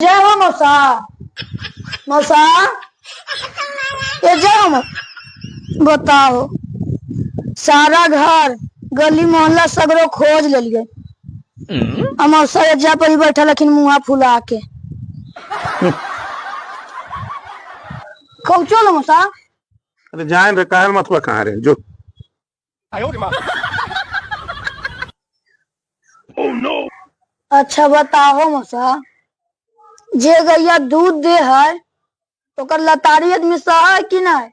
जय हो मौसा। मौसा ये जय हो बताओ, सारा घर गली मोहल्ला सगरो खोज लेलिए, आ मौसा एजा पर ही बैठल हखिन मुँहा फुला के। कौचो लो मौसा। अरे जाए रे, काहे मथुआ कहाँ रे जो। अच्छा बताओ मौसा, जे गैया दूध दे है तो ओकर लतारी आदमी सह है कि नहीं?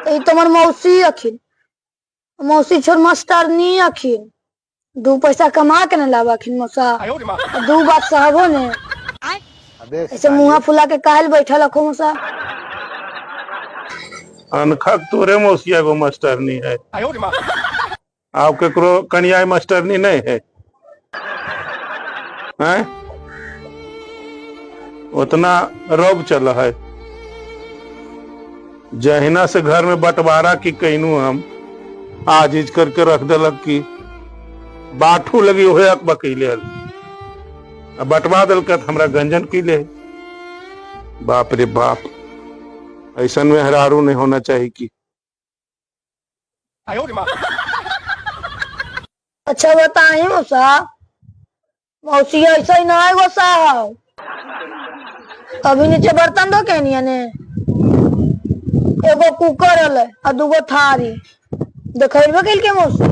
तो ई तो हमर मौसी अखिन, मौसी छोड़ मास्टरनी अखिन, दू पैसा कमा के न लाबा अखिन मौसा, दू बात सहबो ने। अबे ऐसे मुँहा फुला के काहे बैठल अखो मौसा? अनखक तोरे मौसिया एगो मास्टरनी है, आप केकरो कनिया मास्टरनी नहीं है? हैं? उतना रब चल है। जहिना से घर में बंटवारा की कहनू हम आजीज करके रख दिलक की बाठू लगी ओहे अकबकैले हल, आ बंटवा दिलक त हमरा गंजन की ले। बाप रे बाप, ऐसन में हरारू नहीं होना चाहिए की। अच्छा बताही मौसा, मौसी ऐसा ही ना है गुस्सा हो। अभी नीचे बर्तन धो के नहीं ने, एगो कुकर हले आ दूगो थारी देखेबे कैल के मौसी,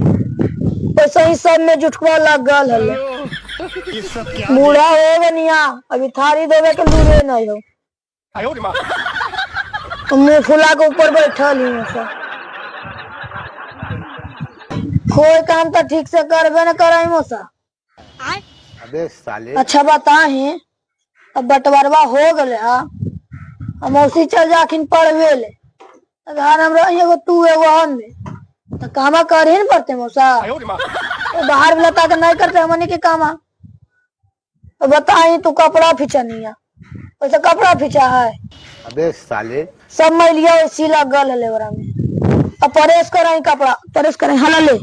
वैसे ही सब में जुटवा लगल हले। बूढ़ा हो गनिया, अभी थारी देवे के लूरे नहीं हो। तो मुंह फुला के ऊपर बैठल ही मौसा, कोई काम तो ठीक से करबे न कराई मौसा। अबे साले। अच्छा बताही, अब बंटवारवा हो गले हा, आ मौसी चल जाखिन पढ़वे ले, त घर हम रही एगो तू एगो हम में, त कामा करही न पड़ते मौसा। ओ बाहर वाला ताके नहीं करते हमनी के कामा। तो बताही, तू कपड़ा फिचनिया वैसे कपड़ा फिचा है? अबे साले। सब मैलिया वैसी लगल हले ओकरा में। अब प्रेस कराई कपड़ा, प्रेस कराई हला ले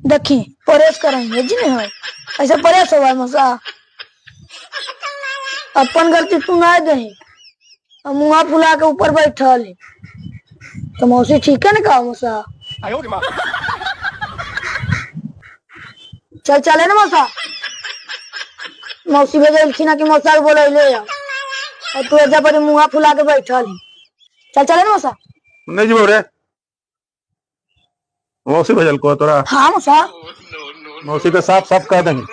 देखी, प्रेस कराई है जी नहीं है, ऐसे प्रेस होवा है मौसा? अपन गलती तू नहीं दही, और मुँह फुला के ऊपर बैठल है। तो मौसी ठीक है ना कहा मौसा? चल चले ना मौसा, मौसी भेजलखिन कि मौसा के बोलैले आ, और तू एजा पर मुँह फुला के बैठल है। चल चले ना मौसा। नहीं जी रे, मौसी भेजल को तोरा? हाँ मौसा। मौसी के साफ साफ कह देंगे,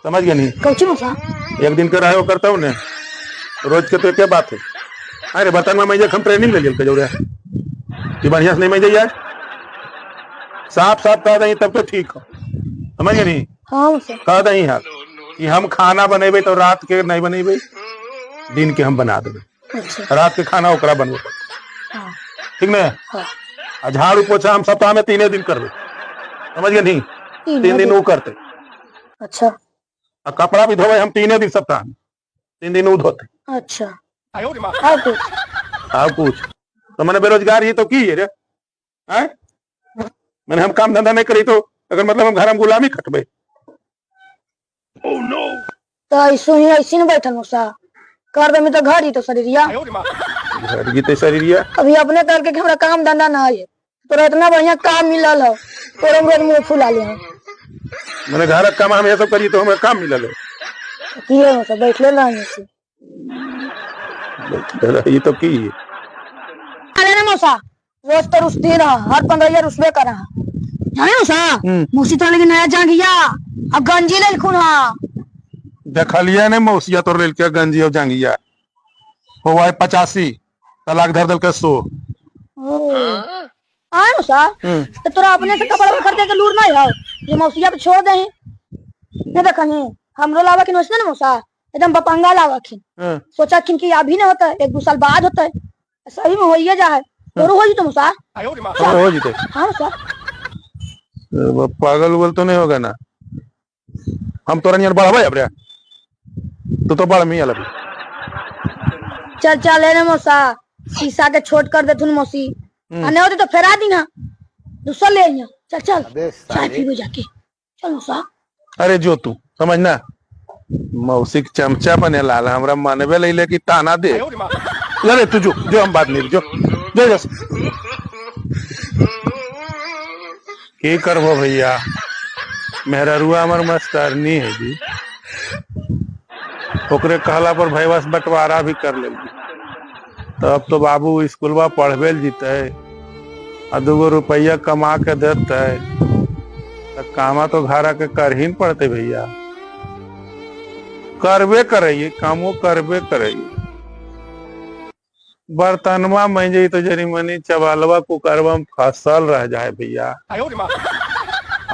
समझ गए नहीं? कौची मौसा? एक दिन के रहे वो करता हूँ ने, रोज के तो एक बात है। अरे बर्तन में मैं हम ट्रेनिंग ले लिया जरूर कि बढ़िया से नहीं मैं यार, साफ साफ कह देंगे तब तो ठीक हो, समझ गए नहीं? हाँ मौसा। कह दही यार कि हम खाना बनेबे तो रात के नहीं बनेबे, दिन के हम बना देबे। अच्छा। रात के खाना ओकरा बनबे। हाँ। ठीक ने? हाँ। आ झाड़ू पोछा हम सप्ताह में 3 दिन करबे, समझ गए नहीं? 3 दिन वो करते। अच्छा। आ कपड़ा भी धोबे हम 3 दिन सप्ताह में, 3 दिन वो धोते। अच्छा। और कुछ? और कुछ तो मैंने बेरोजगार ही तो की है रे, हैं? मैंने हम काम धंधा नहीं करी तो अगर मतलब हम घर में गुलामी खटबे। तो ऐसो ही ऐसी न बैठल मौसा, कर दे तो घर ही तो शरीरिया। घर ही तो शरीरिया। अभी अपने करके कि हमरा काम धंधा ना है, तोरा इतना बढ़िया काम मिलल हो, तोरा हम रोज मुंह फुला ले हम। मैंने घर का काम हम ये सब करी तो हमें काम मिलल है। की है मौसा, बैठले ना ऐसे। बैठले रही तो की है? अरे ना मौसा, रोज तो रुसती रहा, हर 15 रुसबे कर रहा। जाने मौसा, मौसी तो लेकिन नया जांगिया अब गंजी ले खुन। हाँ। देखलिए ने मौसिया तोर लेल के गंजी और जांगिया हो भाई 85 तलाक धर दल के 100। आए मौसा, तो तोरा अपने से कपड़ा खरीदे के लूर नहीं हो ये मौसिया पे छोड़ दे? नहीं देखनी हमरो लावा कि ना मौसा, एकदम बपंगा लावा खिन। सोचा खिन कि अभी नहीं होता है, 1-2 साल बाद होता है, सही में होइए जा है। तोरो हो तो मौसा? हो जीते। हाँ मौसा। पागल उगल तो नहीं होगा ना? हम तोरा नियर बढ़ावे अब रे, तू तो बड़ मियां लगी। चल चल रे मौसा, शीशा के छोट कर देथुन मौसी, आ नहीं होते तो फेरा दी ना, दूसरा ले आइया। चल चल अबे चाय साले। पीबो जाके, चल मौसा। अरे जो तू समझना, मौसी के चमचा बने लाल हमरा मनबे लैले कि ताना दे। अरे तू जो जो, हम बात नहीं, जो जो जो। की करबो भैया, मेहररुआ हमर मास्टरनी है जी, ओकरे कहला पर भैया से बंटवारा भी कर ले। तब तो बाबू स्कूलवा पढ़बे ले जीते आ 2 गो रुपया कमा के देते, तो कामा तो घरा के कर ही न पड़ते भैया। करबे करइए, कामो करबे करइए। बर्तनवा में तो जरी मनी चबालवा कुकरवा में फसल रह जाए भैया,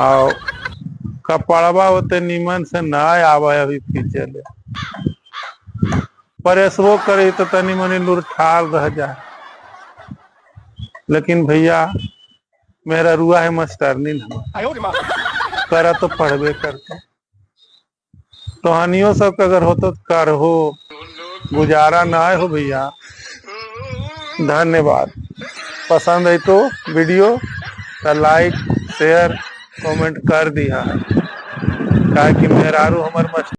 और कपड़वा होते नीमन से ना आवे अभी खींचे ले। परेशवो करे तो तनी मनी लुरठाल रह जाए। लेकिन भैया, मेरा रुआ है मास्टरनी न, करा तो पढ़बे करते। तोहनियो सब के अगर हो तो करहो, गुजारा ना हो भैया। धन्यवाद। पसंद है तो वीडियो तो लाइक, शेयर, कमेंट कर दिया है, काहे कि मेहरारू हमर मस्त